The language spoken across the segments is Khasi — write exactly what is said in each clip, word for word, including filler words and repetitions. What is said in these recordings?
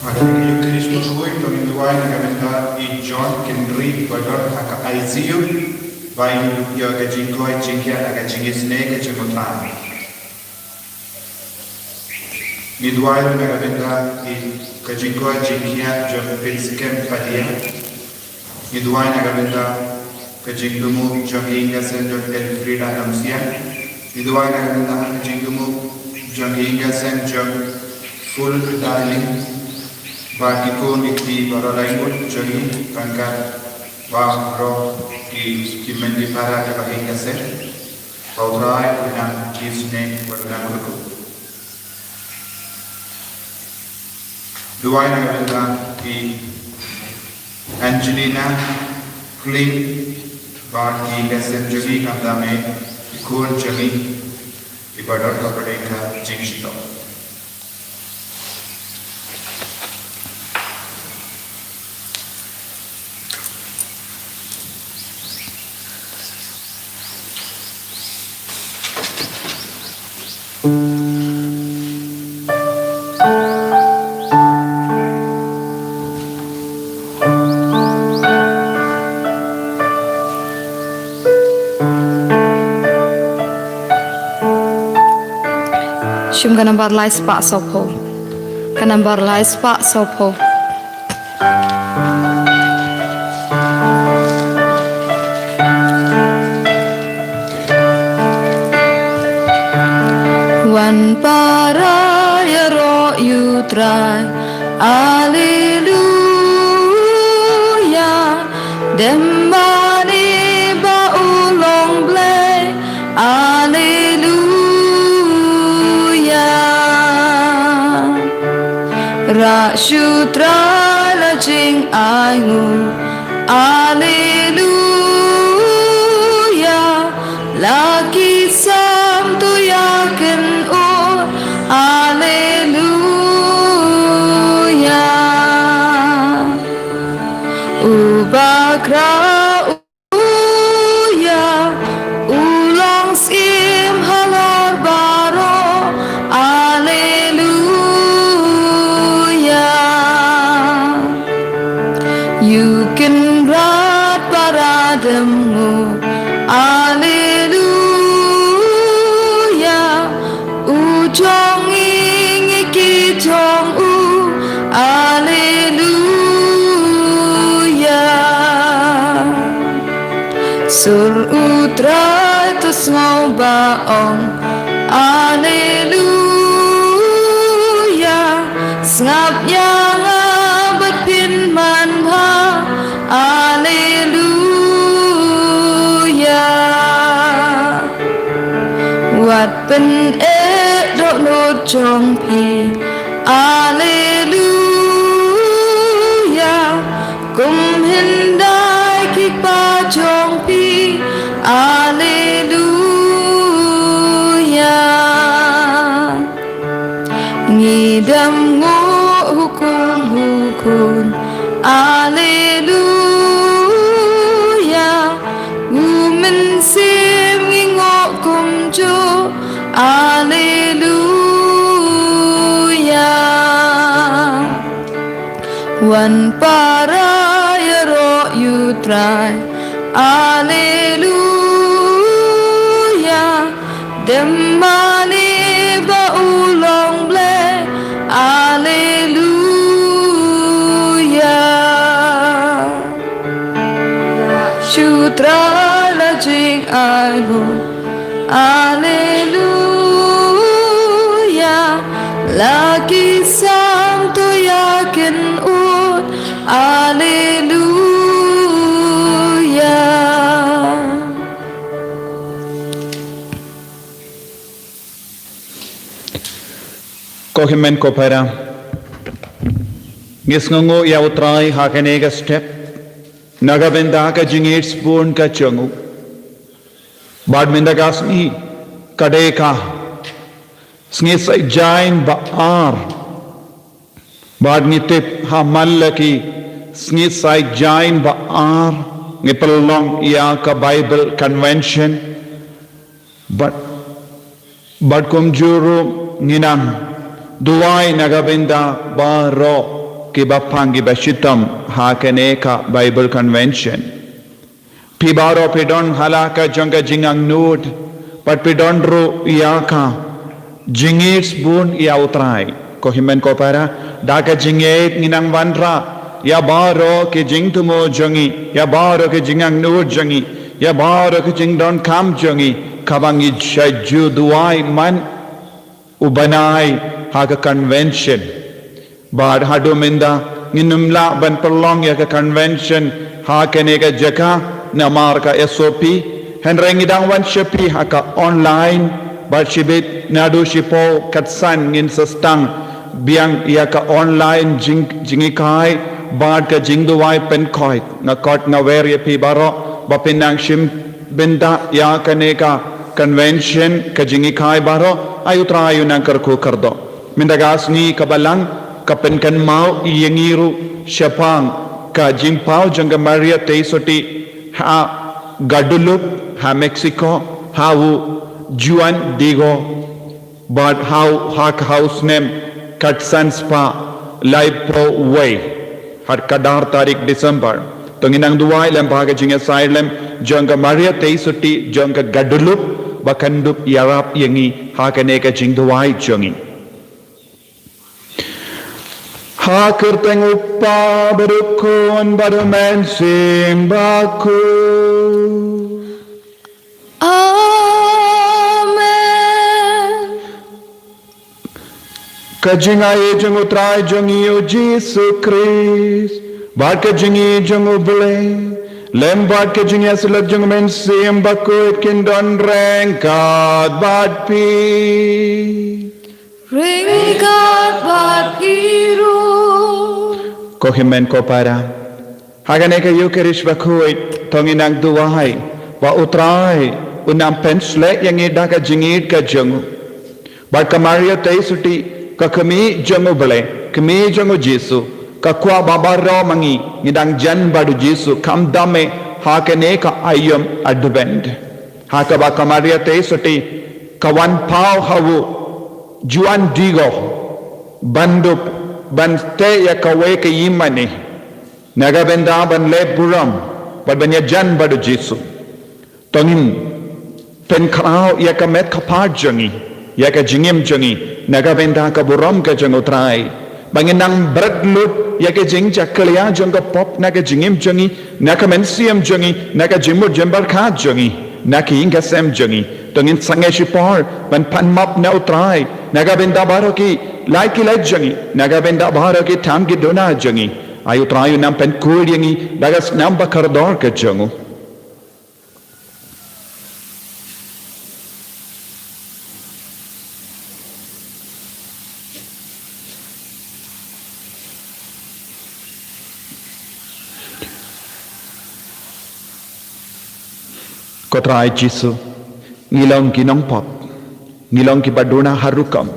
Ha ka juk Christmas hoi, to ngin duwai na ka bynta i John Kendrick ba don ha ka I C U, ba in ïoh ka jingkoit jingkhiah ha ka jingisynei ka jingmut. Ngi duwai na ka bynta i ka jingkoit jingkhiah jong Prince Kem Padia. Ngi duwai na ka bynta ka jingdum jong i Ïing Kasem jong Elfrida Namsiang. Ngi duwai na ka bynta ka jingdum jong i Ïing Kasem jong Full Darling. Bad ki khun ki kti baroh laingut jong i, ryngkat baroh ki, ki mei ki para kiba Ïing Kasem. Ba U Trai un nang isynei bad un nang ruh. Duwai na ka bynta i Angelina Kling bad i Ïing Kasem jong i, khamtam i khun jong i, i ba don hapdeng ka jingshitom. Shim ka nambar lai spah sawphew. Ka nambar lai spah sawphew. Wan para ïaroh ïa U Trai, Alleluia. Dem mane ba u long Blei, Alleluia. Rah sha U Trai la jingainguh, Alleluia. La ki sam to ïakynduh, Alleluia. U bakhraw u ïa, u long Syiem halor baroh, Alleluia. Ïa u Kynrad para dem nguh, Alleluia. U jong ngi, ngi ki jong u, Alleluia. Sur U Trai to sngew ba ong, Alleluia. Ngap ïa nga bad phin man bha. Alleluia. Wat pyneh dohnud jong phi. Alleluia. Kum hyndai ki kpa jong phi. Alleluia. Ngi dang nguh hukum hukum. Alleluia. U Mynsiem ngi nguh kumjuh. Alleluia. Wan para ïaroh ïa u Trai. Alleluia. Dem mane ba u long Blei. Alleluia. Shu Trai la jingai bun. Alleluia. La ki sam to ïa kin ud. Alleluia. Ko hynmen ko para, ngi sngewnguh ïa u Trai ha kane ka step na ka bynta ka jingïeit sbun ka jong u. Bad mynta ka sngi ka dei ka sngi Saitjaiñ ba ar. Bad ngi tip ha Malaki sngi Saitjaiñ ba ar ngi pynlong ïa ka Bible Convention. Bad, bad kumjuh ruh ngi nang duwai na ka bynta baroh kiba pang kiba shitom ha kane ka Bible Convention. Phi baroh phi don ha la ka jong ka jingangnud, bad phi don ruh ïa ka jingïeit sbun ïa u Trai. Ko hynmen ko para, da ka jingïeit ngi nang wanrah ïa baroh ki jingthmu jong ngi, ïa baroh ki jingangnud jong ngi, ïa baroh ki jingdonkam jong ngi, kaba ngi shu duwai man u bnai ha ka convention. Bad haduh mynta ngin ym lah ban pynlong ïa ka convention ha kane ka jaka namar ka S O P. Hynrei ngi dang wan sha phi ha ka online, bad shibit naduh shiphew khatsan ngin sa sdang biang ïa ka online jing, jinghikai bad ka jingduwai pynkhiah. Nga khot nga wer ïa phi baroh ba phin nang shim bynta ïa kane ka convention, ka jinghikai baroh. Ai u Trai u nang kyrkhu kyrdoh. Mynta ka sngi kaba lang ka pynkynmaw ïa ngi ruh shaphang ka jingpaw jong ka Maria Theisotti ha Guadalupe ha Mexico, ha u Juan Diego. Bad ha u, ha ka, ha u snem khatsan spah laiphew wei, ha ka ar tarik December. To ngin nang duwai lem bad ka jingïasaid lem jong ka Maria Theisotti jong ka Guadalupe ba kan dup ïarap ïa ngi ha kane ka jingduwai jong ngi. Ha ka kyrteng u Kpa bad u Khun bad u Mynsiem Bakhuid. Amen. Ka jingaiei jong u Trai jong ngi u Jisu Khrist bad ka jingïeit jong u Blei lem bad ka jingïasyllok jong u Mynsiem Bakhuid kin don ryngkat bad phi. Ryngkat bad phi ruh. Ko hynmen ko para, ha kane ka Ïukharist bakhuid to ngin nang duwai ba u Trai un nang pynshlei ïa ngi da ka jingïeit ka jong u. Bad ka Maria Theisotti, ka kmie jong u Blei, kmie jong u Jisu, ka kwah ba baroh ma ngi ngi dang jan bad u Jisu, khamtam eh ha kane ka aïom Advent. Ha kaba ka Maria Theisotti ka wan paw ha u Juan Diego ban dup ban teh ïa kawei ka ïingmane na ka bynta ban leh burom bad ban ïajan bad u Jisu. To ngin pynkhraw ïa ka met ka phad jong ngi, ïa ka jingim jong ngi na ka bynta ka burom ka jong u Trai. Ba ngin nang bret lut ïa ka jingjakhlia jong ka pop na ka jingim jong ngi, na ka mynsiem jong ngi, na ka jingmut jingpyrkhat jong ngi, na ka ïing ka sem jong ngi. To ngin sangeh shipor ban pan map na u Trai na ka bynta baroh ki lait ki leit jong ngi, na ka bynta baroh ki tam ki duna jong ngi. Ai U Trai un nang pynkhuid ïa ngi da ka snam ba kordor ka jong u. Ko Trai Jisu, ngi long ki nongpop, ngi long kiba duna ha rukom.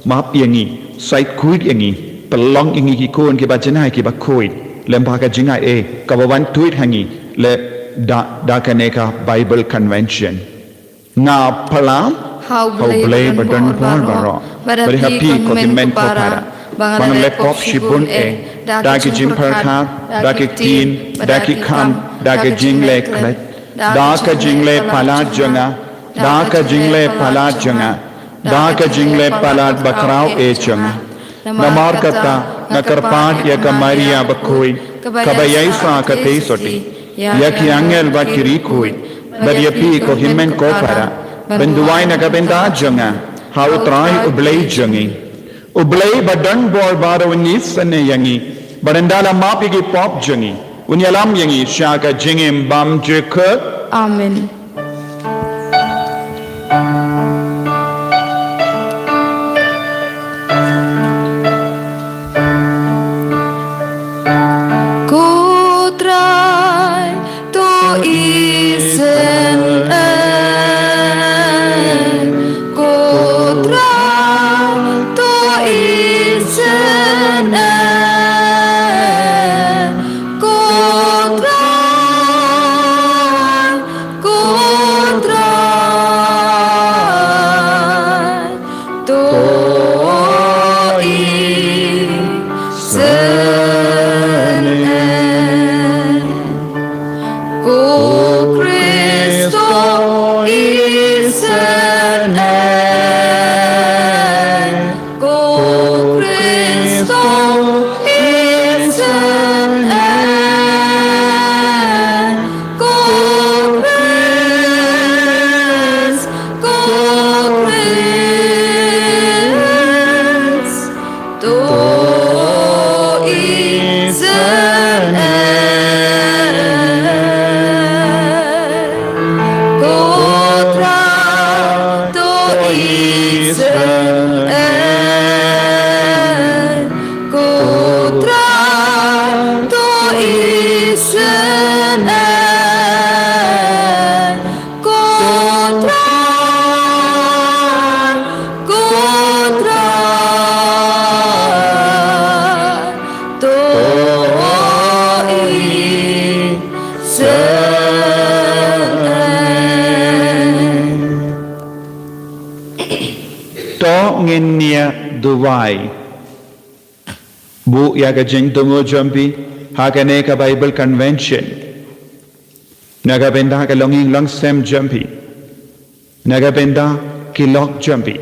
Map ïa ngi, sait khuid ïa ngi, pynlong ïa ngi ki khun kiba janai kiba khuid lem bad ka jingai ei kaba wan tuid ha ngi lem da, da kane ka Bible Convention. Nga pyrshang ha U Blei ba don bor baroh, bad ha phi ko Hynmen ko para, ba nga la leh pop shibun eh, da ki jingpyrkhat, da ki ktien, da ki kam, da ki jingleh khlem, da ka jingleh palat jong nga, da ka jingleh palat jong nga, da ka jingleh palat ba khraw eh jong nga. Namar kata nga kyrpad ïa ka Maria bakhuid, kaba ïaisah ka tei sotti, ïa ki angel bad ki riewkhuid, bad ïa phi ko Hynmen ko para, ban duwai na ka bynta jong nga ha U Trai U Blei jong ngi. U Blei ba don bor baroh un isynei ïa ngi, bad un da la map ïa ki pop jong ngi, un ïalam ïa ngi sha ka jingim bymjukut. Amen. Ko Trai, to isynei. Ko Trai, to isynei. Ko Trai, ko Trai, to isynei. Ko Khrist, to isynei. Ko Khrist, to isynei. Ko Khrist, ko Khrist, to isynei. Ko Trai, to isynei. Ko Trai, to isynei. Ko Trai, ko Trai, to isynei. To ngin ïa duwai. Buh ïa ka jingthmu jong phi ha kane ka Bible Convention. Na ka bynta ka longïing longsem jong phi. Na ka bynta ki lok jong phi.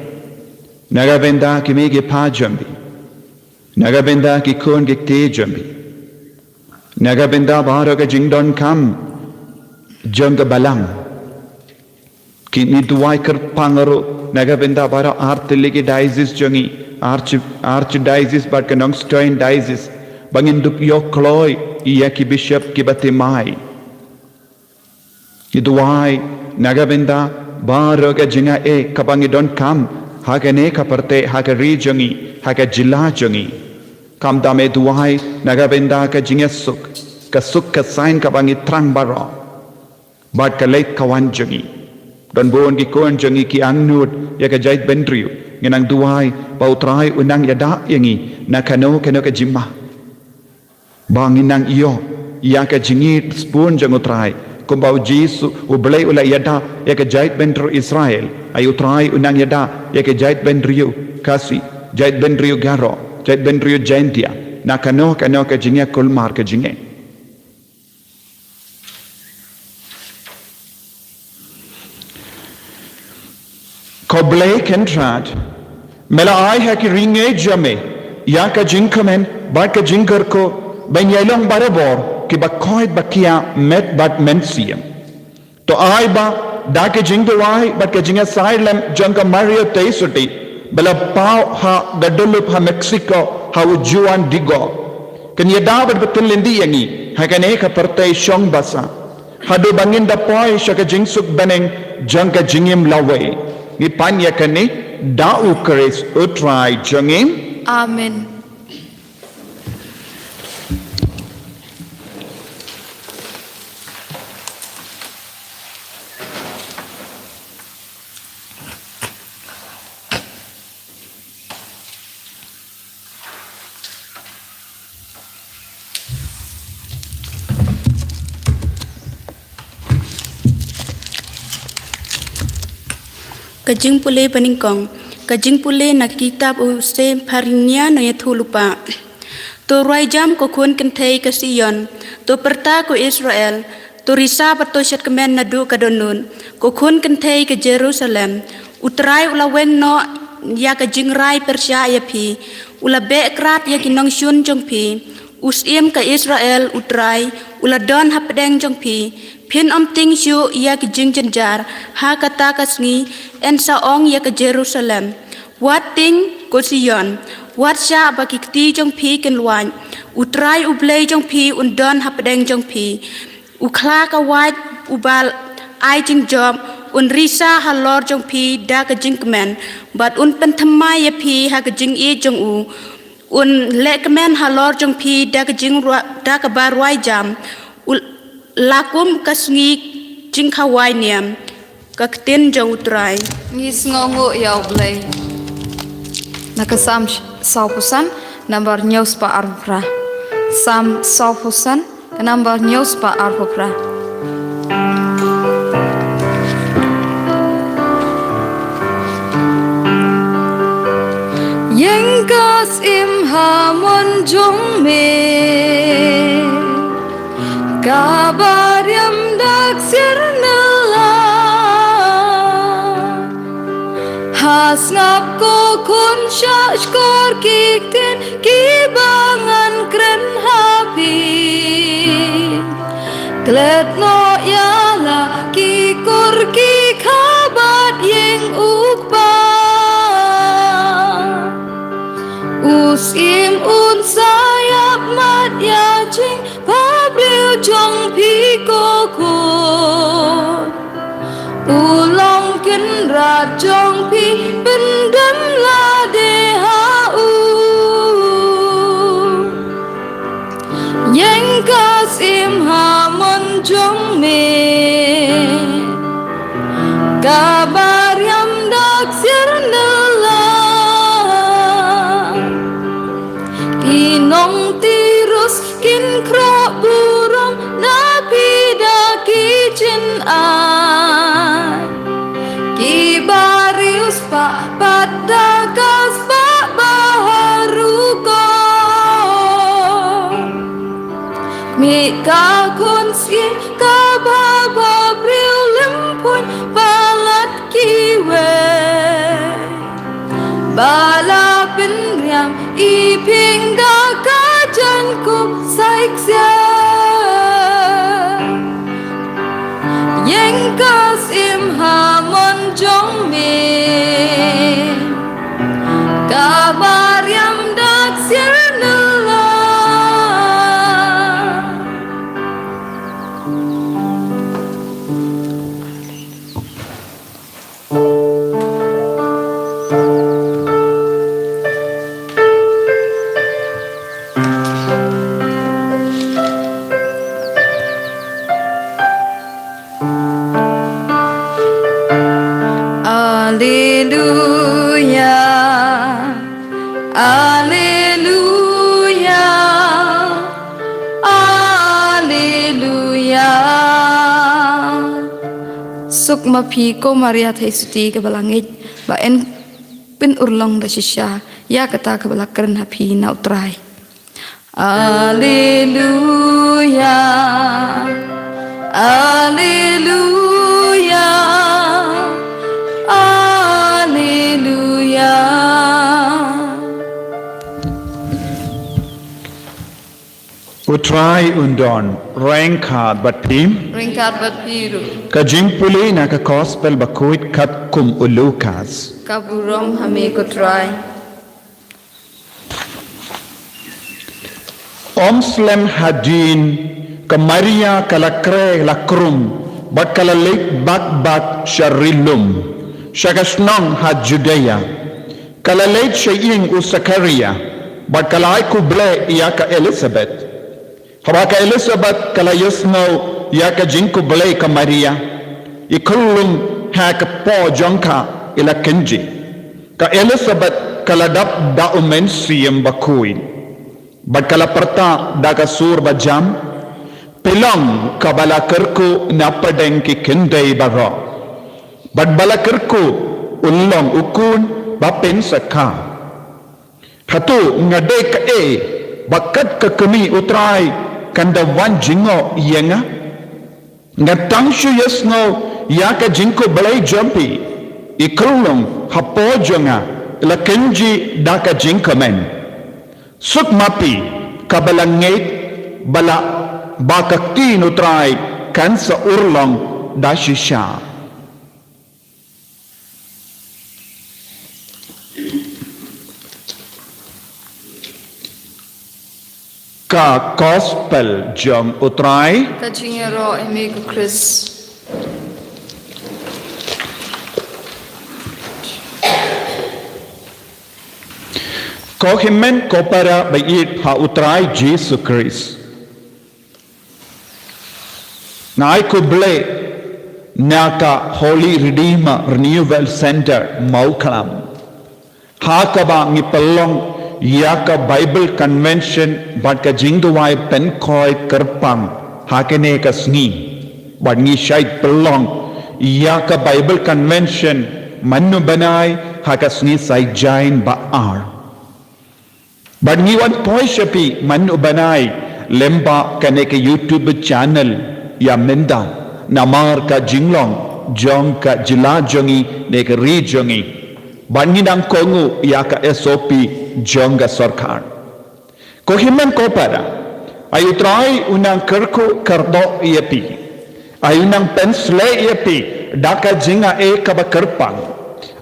Na ka bynta ki mei ki pa jong phi. Na ka bynta ki khun ki kti jong phi. Na ka bynta baroh ka jingdonkam jong ka balang. Ngi duwai kyrpang ruh na ka bynta baroh ar tylli ki diocese jong ngi, arch, archdiocese bad ka Nongstoiñ diocese, ba ngin dup ïoh kloi ïa ki bishop kiba thymmai. Ngi duwai na ka bynta baroh ka jingai kaba ngi donkam ha kane ka pyrthei, ha ka ri jong ngi, ha ka jylla jong ngi. Khamtam ngi duwai na ka bynta ka jingïasuk, ka suk ka saiñ kaba ngi thrang baroh. Bad ka leit ka wan jong ngi. Don bun ki khun jong ngi ki angnud ïa ka jaitbynriew. Ngi nang duwai ba U Trai un nang ïada ïa ngi na kano kano ka jingma. Ba ngin nang ïoh ïa ka jingïeit sbun jong U Trai. Kumba U Jisu, U Blei u la ïada ïa ka jaitbynriew Israel. Ai U Trai un nang ïada ïa ka jaitbynriew Khasi, jaitbynriew Garo, jaitbynriew Jaintia. Na kano kano ka jingïakulmar ka jingeh. Ko Blei Kynrad, me la ai ha ki ri ngi jong me ïa ka jingkmen bad ka jingkyrkhu ban ïai long barabor kiba koit ba kiamet bad mynsiem. To ai ba da ka jingduwai bad ka jingïasaid lem jong ka Maria Theisotti, ba la paw ha ka dolop ha Mexico ha u Juan Diego. Kan ïada bad ba pynlynti ïa ngi ha kane ka pyrthei shong basa, haduh ba ngin da poi sha ka jingsuk bneng jong ka jingim lawei. Ngi pan ïa kane da U Khrist U Trai jong ngi. Amen. Ka jingpule banyngkong. Ka jingpule na ka kitab u Sepharnia nongïathuhlypa. To rwai jam ko khun kynthei ka Sion, to pyrta ko Israel, to risa bad to shadkmen naduh ka dohnud, ko khun kynthei ka Jerusalem. U Trai u la weng noh ïa ka jingrai pyrshah ïa phi, u la beh krad ïa ki nongshun jong phi. U Syiem ka Israel U Trai u la don hapdeng jong phi. Phin ym tieng shuh ïa ki jingjynjar ha kata ka sngi. Yn sa ong ïa ka Jerusalem, wat tieng ko Sion, wat shah ba ki kti jong phi kin lwait. U Trai U Blei jong phi un don hapdeng jong phi. U khla ka wait uba ai jingjop un risa halor jong phi da ka jingkmen, bad un pynthymmai ïa phi ha ka jingïeit jong u. Un lehkmen halor jong phi da ka jingrwa-, da kaba rwai jam, u la kum ka sngi jingkhawai niam. Ka ktien jong U Trai. Ngi sngewnguh ïa U Blei. Na ka Salm sawphew san, nambar hynñiew spah arphew phra. Salm sawphew san, ka nambar hynñiew spah arphew phra. Ïeng ka syiem ha mon jong me, kaba riam dak sir nylla. Ha sngap ko khun, shah shkor ki ktien kiba ngan kren ha phi. Klet noh ïa la ki kur ki kha bad ïing U Kpa. U Syiem un sa ïap mat ïa jing bhabriew jong phi ko khun. U long kynrad jong phi, pyndem lade ha u. Ïeng ka syiem ha mon jong me, kaba riam dak sir nylla. Ki nong Tirus kin khroh burom na phi da ki jynai. Kiba riewspah pat da ka spah ba harum ko. Mih ka khun syiem kaba bhabriew, lymphun palat kiwei. Ba la pynriam i pynda ka jaiñkup sa ïa ksiar. Ïeng ka syiem ha mon jong me, kaba riam dak sir nylla. Alleluia, alleluia, alleluia. Suk ma phi ko Maria Theisotti kaba la ngeit, ba yn pynurlong da shisha ïa kata kaba la kren ha phi na U Trai. Alleluia, alleluia, alleluia. U Trai un don ryngkat bad phi. Ryngkat bad phi ruh. Ka jingpule na ka Gospel bakhuid katkum u Lukas. Ka burom ha me ko Trai. Ym slem hadien, ka Maria ka la kre la krum, bad ka la leit bak bak sha ri lum, sha ka shnong ha Judea. Ka la leit sha ïing u Sakaria, bad ka la ai khublei ïa ka Elisabet. Haba ka Elisabet ka la ïohsngew ïa ka jingkhublei ka Maria, i khyllung ha ka por jong ka i la kynjih. Ka Elisabet ka la dap da u Mynsiem Bakhuid, bad ka la pyrta da ka sur ba jam, Phi long kaba la kyrkhu na pdeng ki khyndai baroh, bad ba la kyrkhu un long u khun ba pynshngaiñ. Hato nga dei kaei ba kat ka kmie u Trai kan da wan jngoh ïa nga? Nga tang shu ïohsngew ïa ka jingkhublei jong phi, i khyllung ha por jong nga i la kynjih da ka jingkmen. Suk ma phi kaba la ngeit ba la, ba ka ktien u Trai kan sa urlong da shisha. Ka Gospel jong u Trai. Ka jingïaroh ïa me ko Khrist. Ko hynmen ko para ba ïeit ha u Trai Jisu Khrist. Nga ai khublei na ka Holy Redeemer Renewal Center Mawkhlam, ha kaba ngi pynlong ïa ka Bible Convention bad ka jingduwai pynkhoi kyrpang ha kane ka sngi. Bad ngi shait pynlong ïa ka Bible Convention mynno bnai ha ka sngi Saitjaiñ ba ar. Bad ngi wan poi sha phi mynno bnai lyngba kane ka YouTube channel ïa mynta, namar ka jinglong jong ka jylla jong ngi ne ka ri jong ngi. Bad ngi dang kohnguh ïa ka S O P jong ka sorkar. Ko hynmen ko para, ai u Trai u nang kyrkhu kyrdoh ïa phi. Ai u nang pynshlei ïa phi da ka jingaiei kaba kyrpang.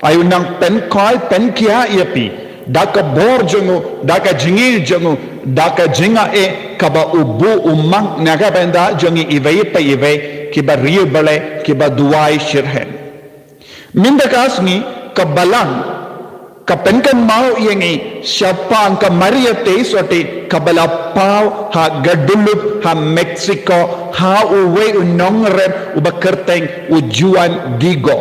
Ai u nang pynkhoi pynkhia ïa phi da ka bor jong u, da ka jingïeit jong u, da ka jingaiei kaba u buh u mang na ka bynta jong ngi iwei pa iwei kiba riewblei, kiba duwai shitrhem. Mynta ka sngi ka Balang ka pynkynmaw ïa ngi shaphang ka Maria Theisotti kaba la paw ha Guadalupe ha Mexico ha uwei u nongrep uba kyrteng u Juan Diego.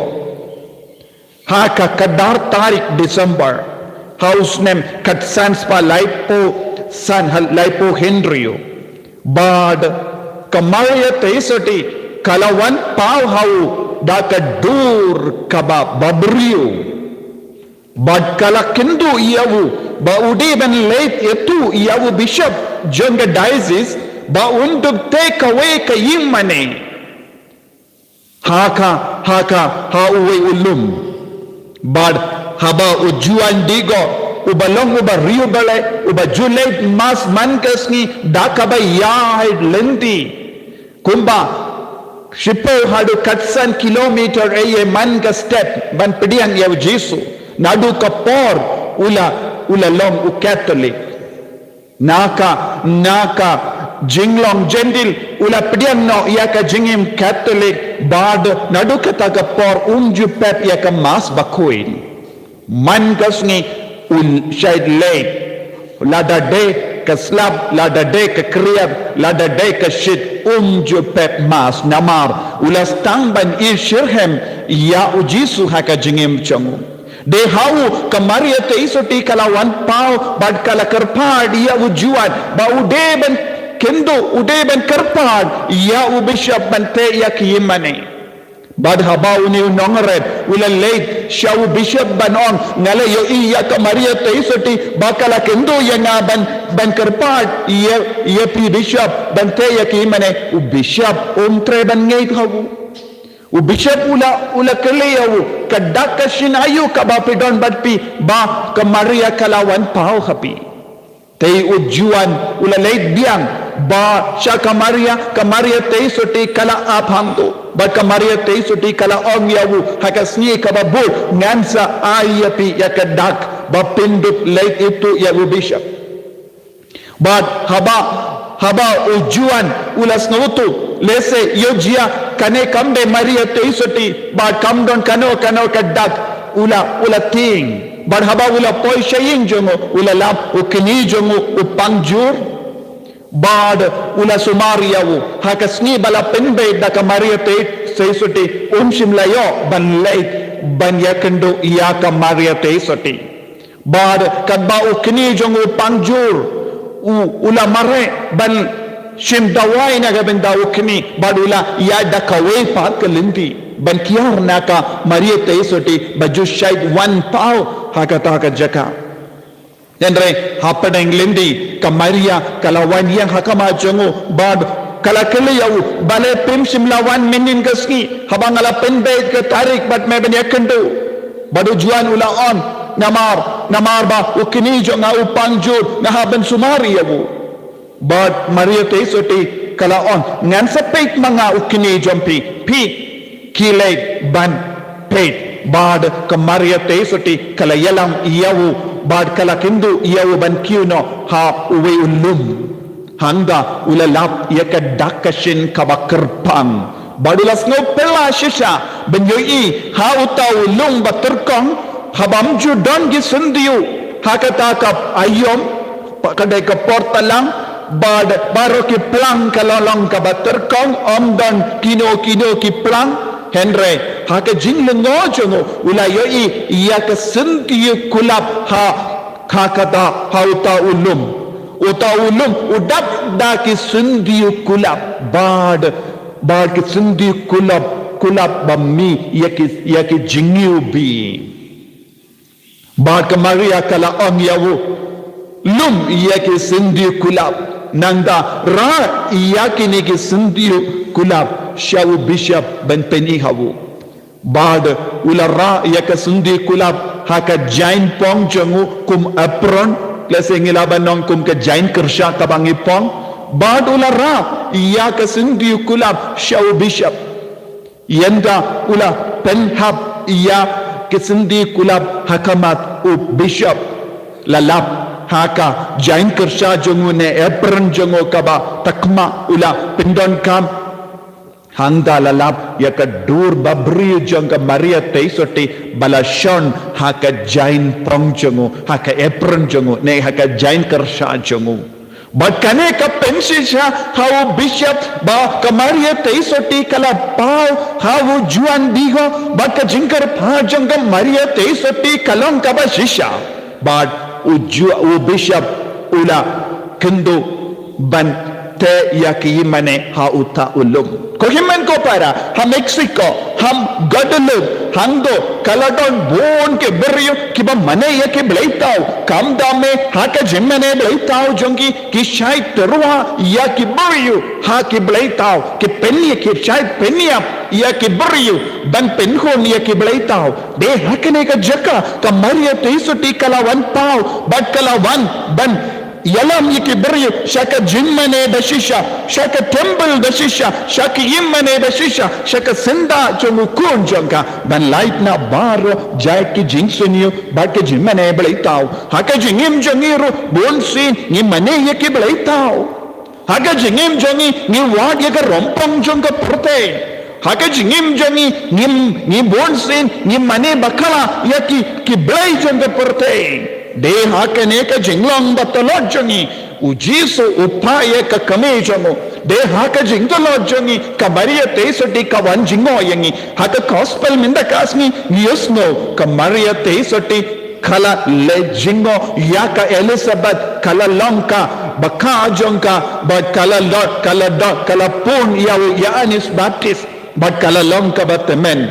Ha ka khatar tarik December ha u snem khatsan spah laiphew san ha laiphew hynriew. Bad ka Maria Theisotti ka la wan paw ha u da ka dur kaba babriew. Bad ka la kynduh ïa u ba u dei ban leit ïathuh ïa u bishop jong ka diocese ba un dup tei kawei ka ïingmane ha ka, ha ka, ha uwei u lum. Bad haba u Juan Diego uba long uba riewblei uba ju leit mass man ka sngi da kaba ïaid lynti kumba shiphew haduh khatsan kilometer eiei man ka step ban pdiang ïa u Jisu. Naduh ka por u la, u la long u Katholik. Na ka, na ka jinglong Jentil u la pdiang noh ïa ka jingim Katholik bad naduh kata ka por um ju pep ïa ka Mass bakhuid. Man ka sngi u shait leit, lada dei ka slap, lada dei ka khriat, lada dei ka shit, um ju pep Mass namar u la sdang ban ïeit shitrhem ïa u Jisu ha ka jingim jong u. Dei ha u ka Maria Theisotti ka la wan paw bad ka la kyrpad ïa u Juan ba u dei ban kynduh, u dei ban kyrpad ïa u bishop ban tei ïa ka ïingmane. Bad haba une u nongrep u la leit sha u bishop ban ong, nga la ïohi ïa ka Maria Theisotti ba ka la kynduh ïa nga ban, ban kyrpad ïa, ïa phi bishop ban tei ïa ka ïingmane, u bishop um treh ban ngeit ha u. U bishop u la, u la kylli ïa u, ka dak ka shin aïu kaba phi don bad phi ba ka Maria ka la wan paw ha phi? Te u Juan u la leit biang ba sha ka Maria, ka Maria Theisotti ka la ap hangto. Bad ka Maria Theisotti ka la ong ïa u ha ka sngi kaba bud, ngan sa ai ïa phi ïa ka dak ba phin dup leit itu ïa u bishop. Bad haba, haba u Juan u la sngewthuh, lehse ïoh jia kane kam dei Maria Theisotti, bad kam don kano kano ka dak, u la, u la tieng. Bad haba u la poi sha ïing jong u, u la lap u kñi jong u u pang jur. Bad u la sumar ïa u, ha ka sngi ba la pynbeit da ka Maria Thei-, Theisotti, um shym la ïoh ban leit ban ïakynduh ïa ka Maria Theisotti. Bad katba u kñi jong u pang jur, u, u la mareh ban shim dawai na ka bynta u kñi, bad u la ïaid da kawei pat ka lynti ban kiar na ka Maria Theisotti ba ju shait wan paw ha kata ka jaka. Hynrei hapdeng lynti ka Maria ka la wan ïeng ha khmat jong u, bad ka la kylli ïa u, balei phim shym la wan mynhynnin ka sngi haba nga la pynbeit ka tarik bad me ban ïakynduh? Bad u Juan u la ong, namar, namar ba u kñi jong nga u pang jur, nga hap ban sumar ïa u. Bad Maria Theisotti ka la ong, ngan sa peit ma nga u kñi jong phi, phi khie leit ban peit. Bad ka Maria Theisotti ka la ïalam ïa u, bad ka la kynduh ïa u ban kiew noh ha uwei u lum. Hangta u la lap ïa ka dak ka shin kaba kyrpang. Bad u la sngew pela shisha ban ïohi ha uta u lum ba tyrkong, ha bym ju don ki syndiew ha kata ka aïom, ka dei ka por talang, bad baroh ki plang ka la long kaba tyrkong, ym don kino kino ki plang. Hynrei ha ka jinglyngngoh jong u, u la ïohi ïa ka syndiew kulap ha, ha kata, ha uta u lum. Uta u lum u dap da ki syndiew kulap, bad, bad ki syndiew kulap, kulap ba mih ïa ki, ïa ki jingïewbih. Bad ka Maria ka la ong ïa u, lum ïa ki syndiew kulap, nangta rah ïa kine ki syndiew kulap sha u bishop ban pyni ha u. Bad u la rah ïa ka syndiew kulap ha ka jaiñpong jong u kum apron, lehse ngi lah ban ong kum ka jaiñkyrshah kaba ngi phong. Bad u la rah ïa ka syndiew kulap sha u bishop. Hangta u la pynhap ïa ka syndiew kulap ha khmat u bishop. La lap ha ka jaiñkyrshah jong u ne apron jong u kaba takma u la pyndonkam. Hangta la lap ïa ka dur ba briew jong ka Maria Theisotti ba la shon ha ka jaiñpong jong u, ha ka apron jong u, ne ha ka jaiñkyrshah jong u. Bad kane ka pynshisha ha u bishop ba ka Maria Theisotti ka la paw ha u Juan Diego, bad ka jingkyrpad jong ka Maria Theisotti ka long kaba shisha. Bad u Ju-, u bishop u la kynduh ban teh ïa ki ïingmane ha uta u lum. Ko hynmen ko para, ha Mexico, ha Guadalupe, hangto ka la don bun ki briew kiba mane ïa ki bleitaw. Khamtam ha ka jingmane bleitaw jong ki, ki shait tyrwa ïa ki briew ha ki bleitaw, ki pynïap, ki shait pynïap ïa ki briew ban pynkhun ïa ki bleitaw. Te ha kane ka jaka ka Maria Theisotti ka la wan paw bad ka la wan ban ïalam ïa ki briew sha ka jingmane ba shisha, sha ka temple ba shisha, sha ka ïingmane ba shisha, sha ka syndah jong u Khun jong ka, ban lait na baroh jait ki jingsniew bad ka jingmane bleitaw. Ha ka jingim jong ngi ruh bunsien ngi mane ïa ki bleitaw. Ha ka jingim jong ngi ngi wad ïa ka rympong jong ka pyrthei. Ha ka jingim jong ngi ngi, ngi bunsien ngi mane bakla ïa ki, ki blei jong ka pyrthei. Te ha kane ka jinglong ba tlot jong ngi, u Jisu u phah ïa ka kmie jong u. Te ha ka jingtlot jong ngi ka Maria Theisotti ka wan jngoh ïa ngi. Ha ka gospel mynta ka sngi ngi ïohsngew ka Maria Theisotti ka la leit jngoh ïa ka Elizabeth, ka la long kaba kha jong ka, bad ka la don, ka la don, ka la pun ïa u Ïoannis Baptist, bad ka la long kaba tymmen.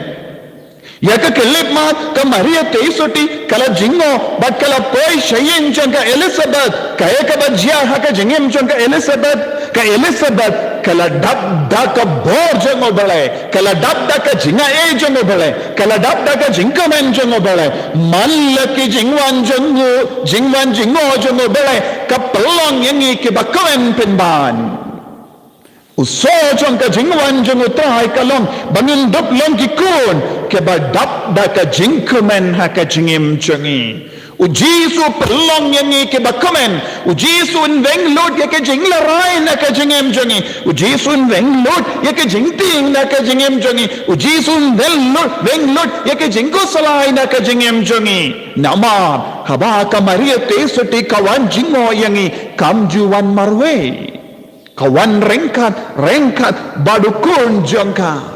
Ïa ka khyllipmat ka Maria Theisotti ka la jngoh bad ka la poi sha ïing jong ka Elizabeth. Kaei kaba jia ha ka jingim jong ka Elizabeth? Ka Elizabeth ka la dap da ka bor jong U Blei, ka la dap da ka jingai jong U Blei, ka la dap da ka jingkmen jong U Blei. Man la ki jingwan jong u, jingwan jngoh jong U Blei ka pynlong ïa ngi kiba kmen pynban. U sor jong ka jingwan jong U Trai ka long ba ngin dup long ki khun kiba dap da ka jingkmen ha ka jingim jong ngi. U Jisu u pynlong ïa ngi kiba kmen. U Jisu un weng lut ïa ka jinglarai na ka jingim jong ngi. U Jisu un weng lut ïa ka jingtieng na ka jingim jong ngi. U Jisu un weng lut, weng lut ïa ka jingkhuslai na ka jingim jong ngi. Namar haba ka Maria Theisotti ka wan jngoh ïa ngi, kam ju wan marwei. Ka wan ryngkat, ryngkat bad u khun jong ka.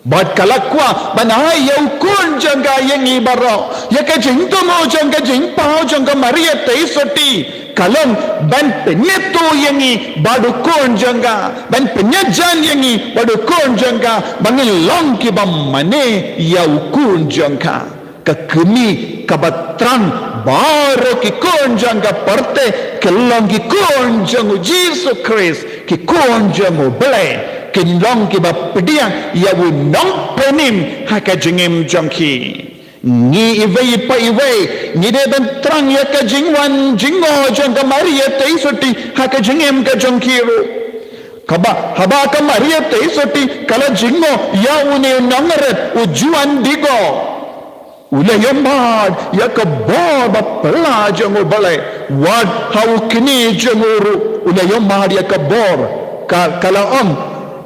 Bad ka la kwah ban ai ïa u khun jong ka ïa ngi baroh. Ïa ka jingthmu jong ka jingpaw jong ka Maria Theisotti ka long ban pynïathuh ïa ngi bad u khun jong ka, ban pynïajan ïa ngi bad u khun jong ka, ba ngin long kiba mane ïa u khun jong ka. Ka kmie kaba thrang, baroh ki khun jong ka pyrthei ki long ki khun jong U Jisu Khrist, ki khun jong U Blei, kin long kiba pdiang ïa u Nongpynim ha ka jingim jong ki. Ngi iwei pa iwei ngi dei ban thrang ïa ka jingwan jngoh jong ka Maria Theisotti ha ka jingim ka jong ki ruh. Kaba, haba ka Maria Theisotti ka la jngoh ïa une u nongrep, u Juan Diego, u la ïohmad ïa ka bor ba phylla jong U Blei. Wat ha u kmie jong u ruh u la ïohmad ïa ka bor. Ka, ka la ong,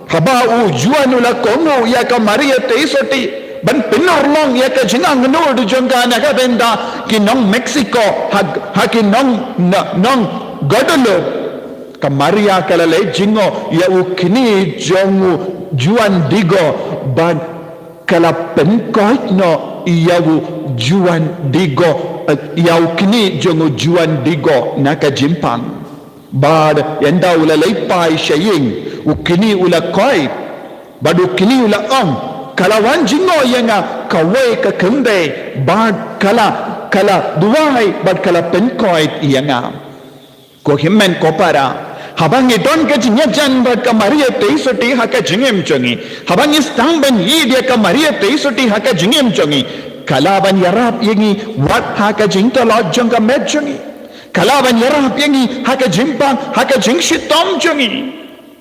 haba u Juan u la kohnguh ïa ka Maria Theisotti ban pynurlong ïa ka jingangnud jong ka na ka bynta ki nong Mexico, ha, ha ki nong, na, nong Guadalupe. Ka Maria ka la leit jngoh ïa u kmie jong u Juan Diego bad ka la pynkoit noh ïa u Juan Diego, eh, ïa u kmie jong u Juan Diego na ka jingpang. Bad ynda u la leit phai sha ïing, u kmie u la koit. Bad u kmie u la ong, ka la wan jngoh ïa nga kawei ka kynthei, bad ka la, ka la duwai, bad ka la pynkoit ïa nga. Ko hynmen ko para, haba ngi don ka jingïajan bad ka Maria Theisotti ha ka jingim jong ngi, haba ngi sdang ban ïeit ïa ka Maria Theisotti ha ka jingim jong ngi, ka lah ban ïarap ïa ngi wat ha ka jingtlot jong ka met jong ngi. Ka lah ban ïarap ïa ngi ha ka jingpang, ha ka jingshitom jong ngi.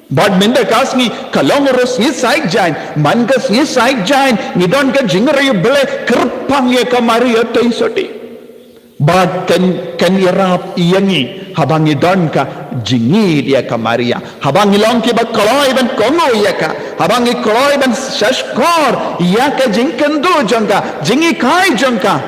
Bad mynta ka sngi ka long ruh sngi Saitjaiñ, man ka sngi Saitjaiñ ngi don ka jingriewblei kyrpang ïa ka Maria Theisotti. Bad kan, kan ïarap ïa ngi haba ngi don ka jingïeit ïa ka Maria. Haba ngi long kiba kloi ban kohnguh ïa ka, haba ngi kloi ban shahshkor ïa ka jingkyntu jong ka, jinghikai jong ka.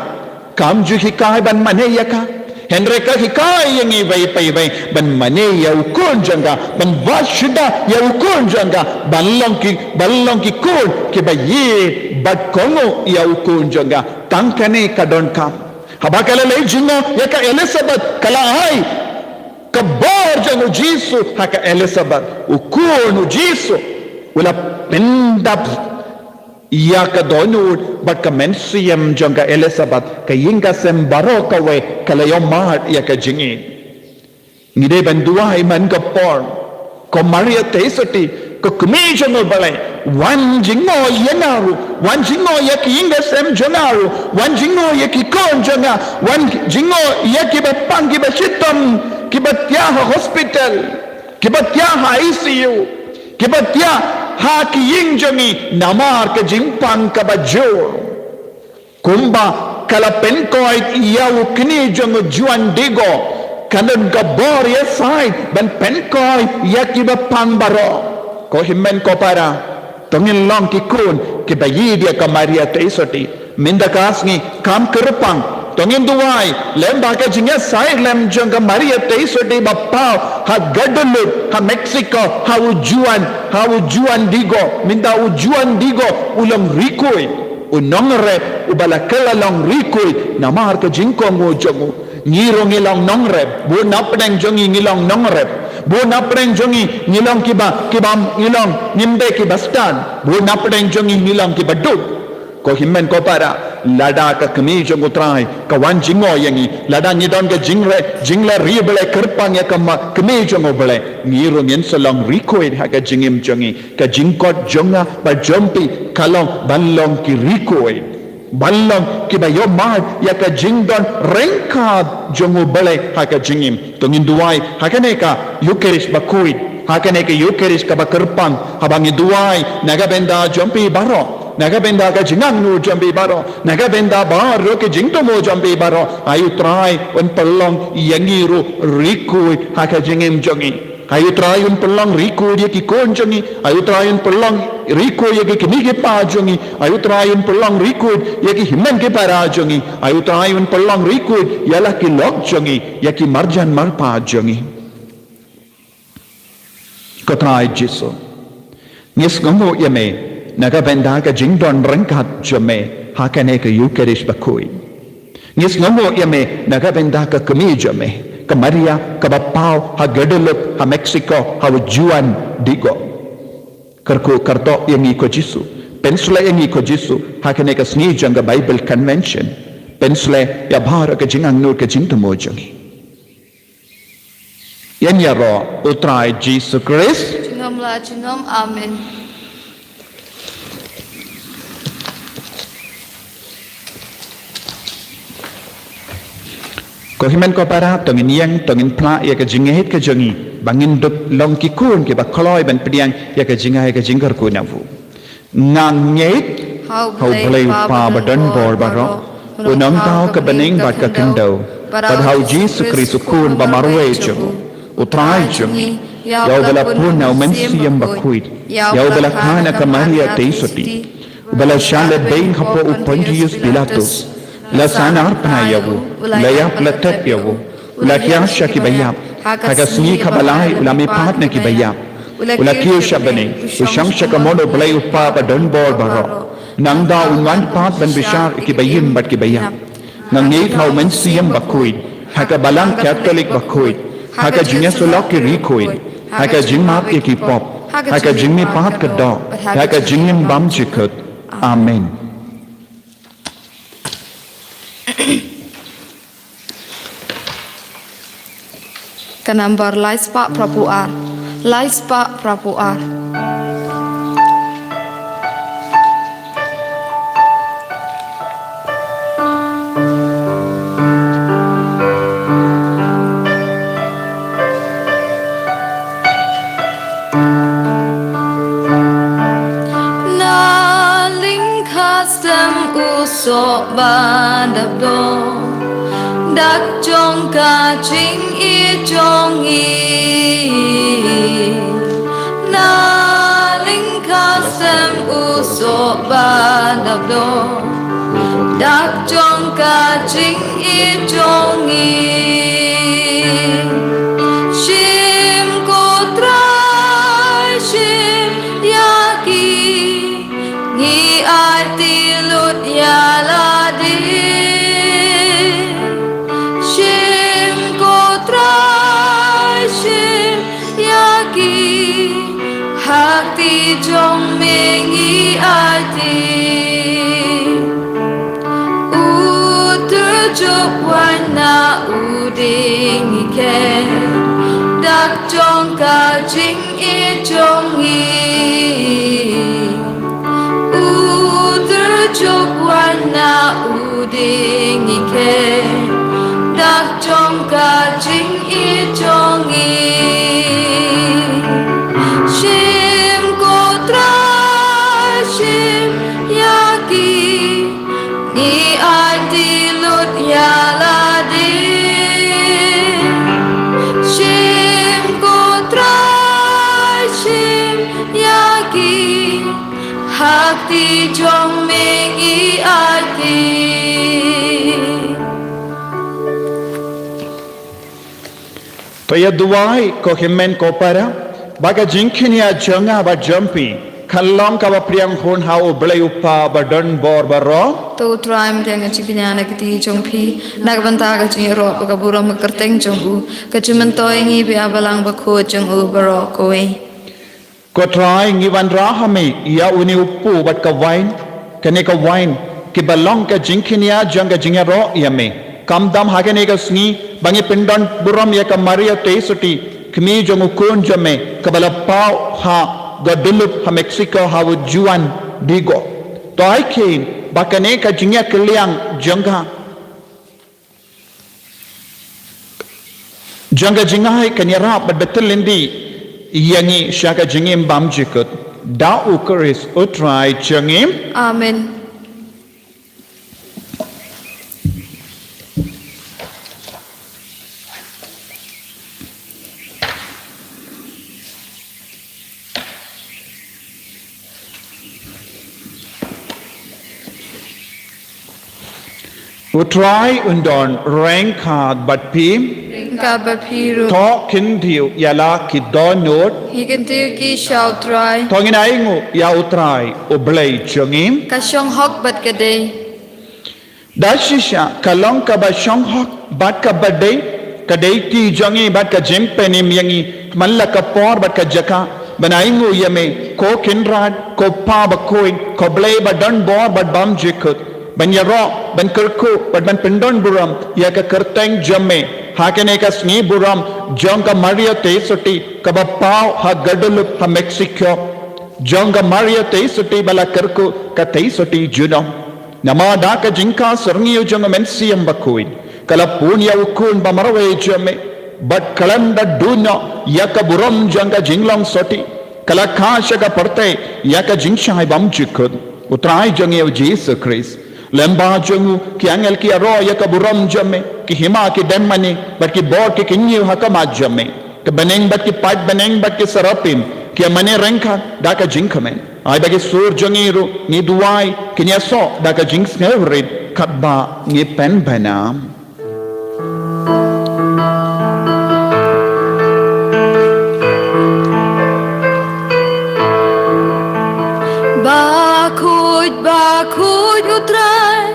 Kam ju hikai ban mane ïa ka, hynrei ka hikai ïa ngi iwei pa iwei ban mane ïa u khun jong ka, ban wad shuda ïa u khun jong ka, ban long ki, ban long ki khun kiba ïeit bad kohnguh ïa u khun jong ka. Tang kane ka donkam. Haba ka la leit jngoh ïa ka Elizabeth, ka la ai ka bor jong u Jisu ha ka Elizabeth. U khun u Jisu u la pyndap ïa ka dohnud bad ka mynsiem jong ka Elizabeth. Ka ïing ka sem baroh kawei ka la ïohmad ïa ka jingïeit. Ngi dei ban duwai man ka por. Ko Maria Theisotti, ko kmie jong U Blei, wan jngoh ïa nga ruh, wan jngoh ïa ki ïing ka sem jong nga ruh, wan jngoh ïa ki khun jong nga, wan jngoh ïa kiba pang, kiba shitom, kiba thiah ha hospital, kiba thiah ha I C U, kiba thiah ha ki ïing jong ngi namar ka jingpang kaba jur. Kumba ka la pynkoit ïa u kmie jong u Juan Diego, kan don ka bor ïasaid ban pynkoit ïa kiba pang baroh. Ko hynmen ko para, to ngin long ki khun kiba ïeit ïa ka Maria Theisotti. Mynta ka sngi kam kyrpang, to ngin duwai lem ba ka jingïasaid lem jong ka Maria Theisotti ba paw ha Guadalupe, ha Mexico, ha u Juan, ha u Juan Diego. Mynta u Juan Diego u long rikhuid. U nongrep uba la kylla long rikhuid namar ka jingkohnguh jong u. Ngi ruh ngi long nongrep, bun na pdeng jong ngi ngi long nongrep, bun na pdeng jong ngi ngi long kiba, kiba ngi long ngim dei kiba stad, bun na pdeng jong ngi ngi long kiba duk. Ko hynmen ko para, lada ka kmie jong U Trai ka wan jngoh ïa ngi, lada ngi don ka jingre, jingle riewblei kyrpang ïa ka ma, kmie jong U Blei, ngi ruh ngin sa long rikhuid ha ka jingim jong ngi. Ka jingkhot jong nga bad jong phi ka long ban long ki rikhuid, ban long kiba ïohmad ïa ka jingdon ryngkat jong U Blei ha ka jingim. To ngin duwai ha kane ka Ïukharist bakhuid. Ha kane ka Eucharist kaba kyrpang, haba ngi duwai na ka bynta jong phi baroh, na ka bynta ka jingangnud jong phi baroh, na ka bynta baroh ka jingthmu jong phi baroh, ai U Trai un pynlong ïa ngi ruh rikhuid ha ka jingim jong ngi. Ai U Trai un pynlong rikhuid ïa ki khun jong ngi. Ai U Trai un pynlong rikhuid ïa ki kmie ki kpa jong ngi. Ai U Trai un pynlong rikhuid ïa ki hynmen ki para jong ngi. Ai U Trai un pynlong rikhuid ïa la ki lok jong ngi, ïa ki marjan marpa jong ngi. Ko Trai Jisu, ngi sngewnguh ïa me na ka bynta ka jingdon ryngkat jong me ha kane ka Eucharist bakhuid. Ngi sngewnguh ïa me na ka bynta ka kmie jong me, ka Maria kaba paw ha Guadalupe, ha Mexico, ha u Juan Diego. Kyrkhu kyrdoh ïa ngi ko Jisu. Pynshlei ïa ngi ko Jisu ha kane ka sngi jong ka Bible Convention. Pynshlei ïa baroh ka jingangnud ka jingthmu jong ngi. Ïa ngi ïaroh U Trai Jisu Khrist. Jingngam la jingngam. Amen. Ko hynmen ko para, to ngin ïeng, to ngin phla ïa ka jingngeit ka jong ngi, ba ngin dup long ki khun kiba kloi ban pdiang ïa ka jingai ka jingkyrkhu na u. Nga ngeit ha U Blei U Kpa ba don bor baroh, u nongthaw ka bneng bad ka khyndew, bad ha U Jisu Khrist u Khun ba marwei jong u, U Trai jong ngi, ïa uba la pun na U Mynsiem Bakhuid, ïa uba la kha na ka Maria Theisotti, uba la shah lehbeiñ hapoh u Pontius Pilatus, la sahnarphna ïa u, la ïap la tep ïa u, u la hiar sha kiba ïap, ha ka sngi kaba lai u la mihpat na kiba ïap, u la kiew sha bneng, u shong sha kamon U Blei U Kpa ba don bor baroh. Nangta un wan pat ban bishar ïa kiba im bad kiba ïap. Nga ngeit ha U Mynsiem Bakhuid, ha ka Balang Katholik bakhuid, ha ka jingïasyllok ki riewkhuid, ha ka jingmap ïa ki pop, ha ka jingmihpat ka doh, ha ka jingim bymjukut. Amen. Ka nambar lai spah phra phew ar. Lai spah phra phew ar. Na lyngkha stem u soh ba dap doh, dak jong ka jingïeit jong ngi. Na lyngkha stem u soh ba dap doh, dak jong ka jingïeit jong ngi. Shim ko Trai, shim ïa ki, ngi aiti lut ïa lade. Shim ko Trai, shim ïa ki, ha kti jong me ngi aiti. U tyrjup wan na u dieng ngi khet, dak jong ka jingïeit jong ngi. U tyrjup wan na u dieng ngi khet, dak jong ka jingïeit jong ngi. Shim ko Trai, shim ïa ki, ngi aiti lut ïa lade. Shim ko Trai, shim ïa ki, ha kti jong me ngi aiti. To ïa duwai ko hynmen ko para, ba ka jingkñia jong nga bad jong phi kan long kaba pdiang hun ha U Blei U Kpa ba don bor baroh. To U Trai, pdiang ka jingkñia na ka kti jong phi, na ka bynta ka jingïaroh bad ka burom ka kyrteng jong u, ka jingmyntoi ngi bad ïa Balang Bakhuid jong u baroh kawei. Ko Trai, ngi wanrah ha me ïa une u pu bad ka wain, kane ka wain kiba long ka jingkñia jong ka jingïaroh ïa me. Khamtam ha kane ka sngi ba ngi pyndon burom ïa ka Maria Theisotti, kmie jong u Khun jong me, kaba la paw ha Guadalupe ha Mexico, ha u Juan Diego. To ai khie ba kane ka jingïakylliang jong ka jong ka jingai kan ïarap bad bteng lynti Ïa ngi sha ka jingim bymjukut da U Khrist U Trai jong ngi. Amen. U Trai un don ryngkat bad phi. Ryngkat bad phi ruh. To khyndiat ïa la ki dohnud. Ngi khyndiat ki sha U Trai. To ngin ainguh ïa U Trai U Blei jong ngi. Ka shong hok bad ka dei. Da shisha ka long kaba shong hok bad kaba dei, ka dei ki jong ngi bad ka jingpynim ïa ngi man la ka por bad ka jaka ban ainguh ïa me, ko Kynrad, ko Pa bakhuid, ko Blei ba don bor bad bymjukut, ban ïaroh, ban kyrkhu bad ban pyndonburom ïa ka kyrteng jong me ha kane ka sngi burom jong ka Maria Theisotti kaba paw ha Guadalupe ha Mexico, jong ka Maria Theisotti ba la kyrkhu ka Theisotti junom. Namar da ka jingkha syrngiew jong U Mynsiem Bakhuid ka la pun ïa U Khun ba marwei jong me, bad khlem da duh noh ïa ka burom jong ka jinglong sotti, ka la kha sha ka pyrthei ïa ka jingshai bymjukut. U Trai jong ngi U Jisu Khrist, lyngba jong u ki angel ki ïaroh ïa ka burom jong me, ki hima ki dem mane bad ki bor ki kynñiew ha khmat jong me. Ki bneng bad ki paidbneng bad ki serafim ki ïa mane ryngkat da ka jingkmen. Ai ba ki sur jong ngi ruh, ngi duwai, kin ïasoh da ka jingsngewrit katba ngi pynbna. Bakhuid, bakhuid U Trai,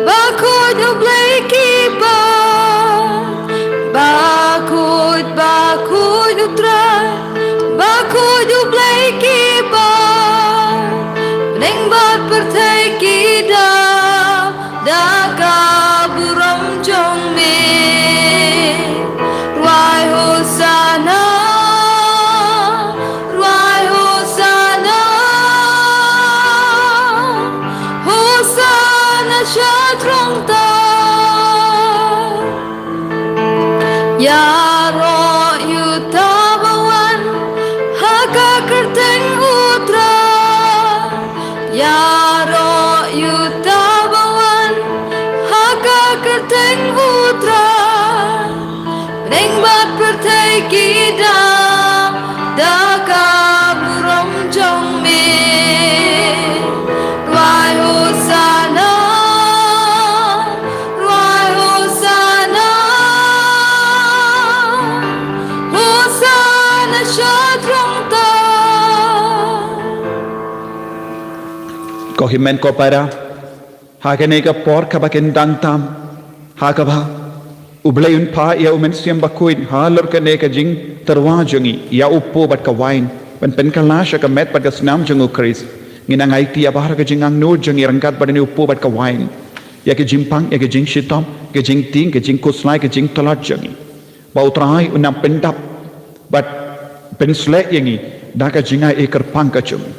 bakhuid U Blei ki paid. Bakhuid, bakhuid U Trai, bakhuid U Blei ki paid. Bneng bad pyrthei ki dap da ka burom jong me. Rwai Hosanna, rwai Hosanna, Hosanna sha throne thar. Ïaroh ïa uta ba wan ha ka kyrteng U Trai. Ïaroh ïa uta ba wan ha ka kyrteng U Trai. Bneng bad pyrthei ki dap da ka burom jong me. Rwai Hosanna, rwai Hosanna, Hosanna sha throne thar. Ko hynmen ko para, ha kane ka por kaba kin dang tam, ha kaba U Blei un phah ïa U Mynsiem Bakhuid halor kane ka jingtyrwa jong ngi ïa u kpu bad ka wain ban pynkylla sha ka met bad ka snam jong U Khrist, ngin nang aiti ïa baroh ka jingangnud jong ngi ryngkat bad une u kpu bad ka wain, ïa ka jingpang, ïa ka jingshitom, ka jingtieng, ka jingkhuslai, ka jingtlot jong ngi. Ba U Trai un nang pyndap bad pynshlur ïa ngi da ka jingai ei kyrpang ka jong u.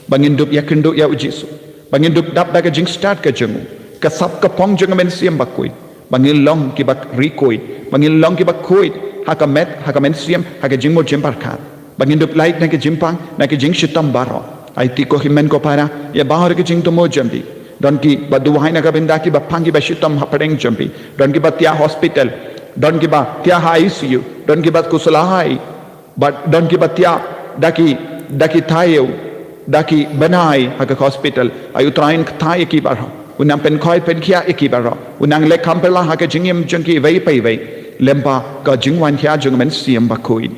Ba ngin dup ïakynduh ïa U Jisu. Ba ngin dup dap da ka jingstad ka jong u, ka sap ka phong jong U Mynsiem Bakhuid. Ba ngin long kiba rikhuid, ba ngin long kiba khuid ha ka met, ha ka mynsiem, ha ka jingmut jingpyrkhat. Ba ngin dup lait na ka jingpang, na ka jingshitom baroh. Aiti ko hynmen ko para ïa baroh ka jingthmu jong phi. Don kiba duwai na ka bynta kiba pang kiba shitom hapdeng jong phi. Don kiba thiah hospital. Don kiba thiah ha I C U. Don kiba khuslai. Bad don kiba thiah da ki, da ki taïew, da ki bnai ha ka hospital. Ai U Trai un kthah ïa ki baroh. Un nang pynkhoi pynkhiah ïa ki baroh. Un nang leh kham phylla ha ka jingim jong ki iwei pa iwei lyngba ka jingwan hiar jong U Mynsiem Bakhuid.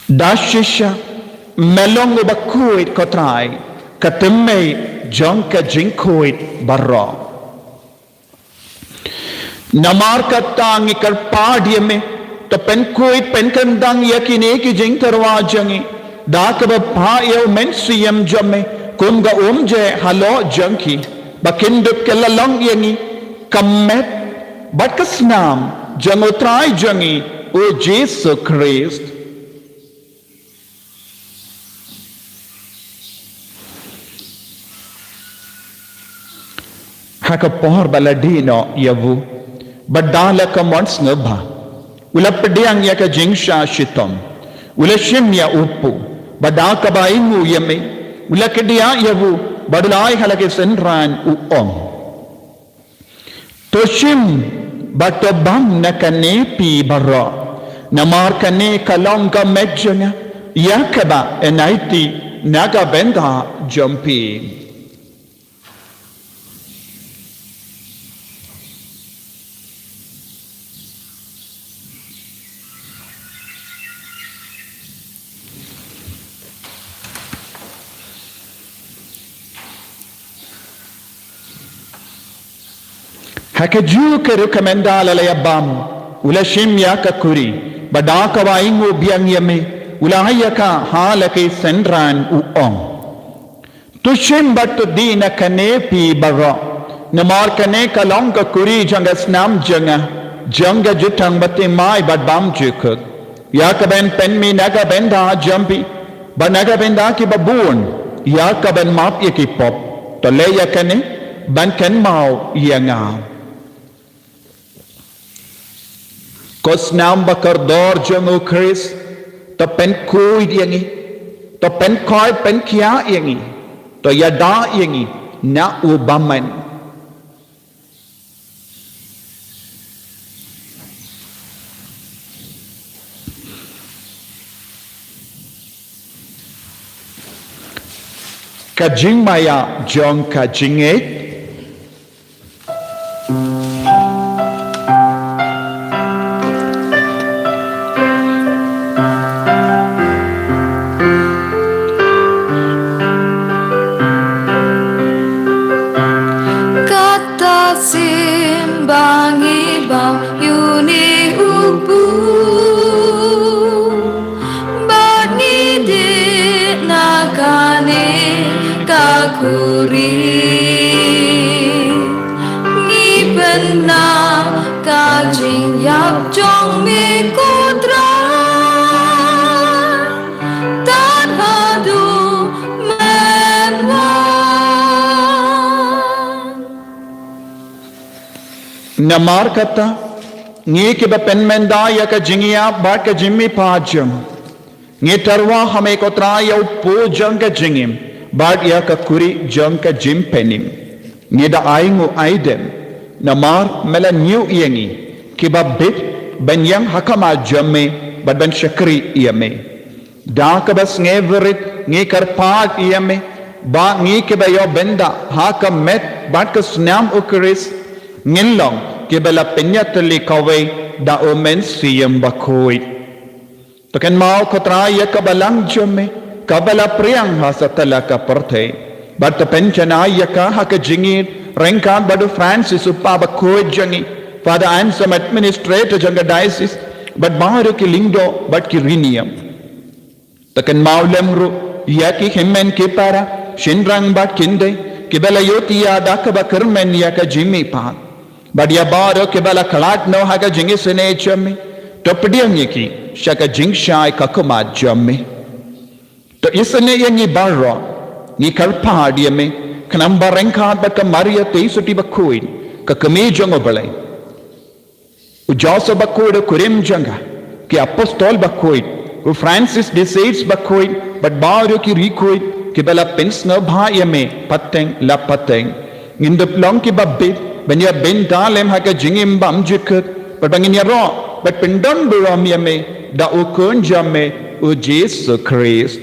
Da shisha me long uba khuid ko Trai, ka thymmei jong ka jingkhuid baroh. Namar kata ngi kyrpad ïa me, to pynkhuid pynkyndang ïa kine ki jingtyrwa jong ngi da kaba phah ïa U Mynsiem jong me kum ka umjai halor jong ki, ba kin dup kylla long ïa ngi ka met bad ka snam jong U Trai jong ngi U Jisu Khrist. Ha ka por ba la dih noh ïa u, Bad da la ka mon sngewbha, u la pdiang ïa ka jingshah shitom, u la shim ïa u pu, bad da kaba ainguh ïa me, u la kdiah ïa u, bad u la ai ha la ki synran, u ong: To shim bad to bam na kane phi baroh, namar kane ka long ka met jong nga, ïa kaba yn aiti na ka bynta jong phi. Ha kajuh ka ruh ka mynta la la ïa bam, u la shim ïa ka kuri, bad da kaba ainguh biang ïa me, u la ai ïa ka ha la ki synran, u ong: To shim bad to dih na kane phi baroh, namar kane ka long ka kuri jong ka snam jong nga, jong ka jutang bathymmai bad bymjukut, ïa kaban pynmih na ka bynta jong phi bad na ka bynta kiba bun, ïa kaban map ïa ki pop. To leh ïa kane ban kynmaw ïa nga. Ko snam ba kordor jong U Khrist, to pynkhuid ïa ngi, to pynkhuid pynkhiah ïa ngi, to ïada ïa ngi na u bymman. Ka jingmaïa jong ka jingngeit. Kata symbai ba ïuni u pu, bad ngi dih na kane ka kuri. Ngi pynbna ka jingïap jong me ko Trai, tad haduh men wan. Namar kata, ngi kiba pynmynda ïa ka jingïap bad ka jingmihpat jong, ngi tyrwa ha me ko Trai ïa u pu jong ka jingim, bad ïa ka kuri jong ka jingpynim. Ngi da ainguh aidem, namar me la ñiuh ïa ngi kiba bit ban ïeng ha khmat jong me, bad ban shakri ïa me. Da kaba sngewrit ngi kyrpad ïa me, ba ngi kiba ïoh bynda ha ka met bad ka snam U Khrist, ngin long kiba la pynïatylli kawei da U Mynsiem Bakhuid. To kynmaw ko Trai ïa ka balang jong me, kaba la pdiang ha satlak ka pyrthei. Bad to pynjanai ïa ka ha ka jingïeit, ryngkat bad u Francis u Kpa Bakhuid jong ngi, Father Anselm, administrator jong ka diocese, bad baroh ki lyngdoh bad ki riewniam. To kynmaw lem ruh ïa ki hynmen ki para, shynrang bad khyndai, kiba la ïohthiah da kaba kyrmen ïa ka jingmihpat. Bad ïa baroh kiba la khlad noh ha ka jingisynei jong me, to pdiang ïa ki sha ka jingshai ka khmat jong me. To isynei ïa ngi baroh, ngi kyrpad ïa me, khnang ba ryngkat bad ka Maria Theisotti Bakhuid, ka kmie jong U Blei, u Joseph Bakhuid u kurim jong ka, ki apostol bakhuid, u Francis de Sales Bakhuid, bad baroh ki riewkhuid kiba la pynsngewbha ïa me pateng la pateng, ngin dup long kiba bit ban ïa bynta lem ha ka jingim bymjukut, bad ba ngin ïaroh bad pyndonburom ïa me da u Khun jong me, u Jisu Khrist.